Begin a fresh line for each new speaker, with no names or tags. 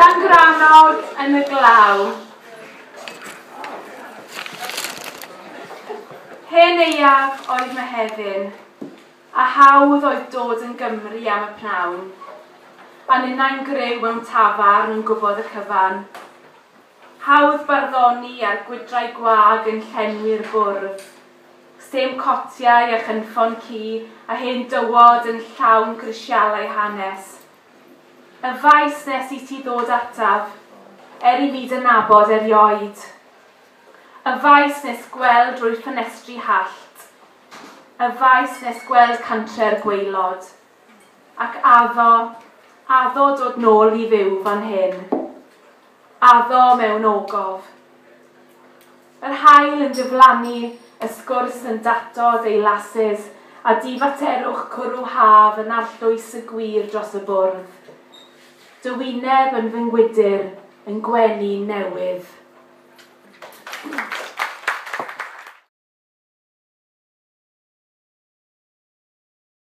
Llangrannog yn y glaw. Hen aeaf oedd Mehefin, a hawdd oedd dod yn Gymru am y pnawn. A ninnau'n griw mewn tafarn yn gwybod y cyfan. Hawdd barddoni a'r gwydrau gwag yn llenwi'r bwrdd. Stem cotiau a chynffon ci a hen dywod yn llawn grisialau hanes. Y faes nes i ti ddod ataf, er i fi dy nabod erioed. Y faes nes gweld drwy ffenestri hallt. Y faes nes gweld cantre'r gwaelod. Ac addo, addo dod nôl i fyw fan hyn. Addo mewn ogof. Yr haul yn diflannu, y sgwrs yn datod ei lasys, a difaterwch cwrw haf yn arllwys y gwir dros y bwrdd. Dy wyneb yn fy ngwydr yn gwenu newydd.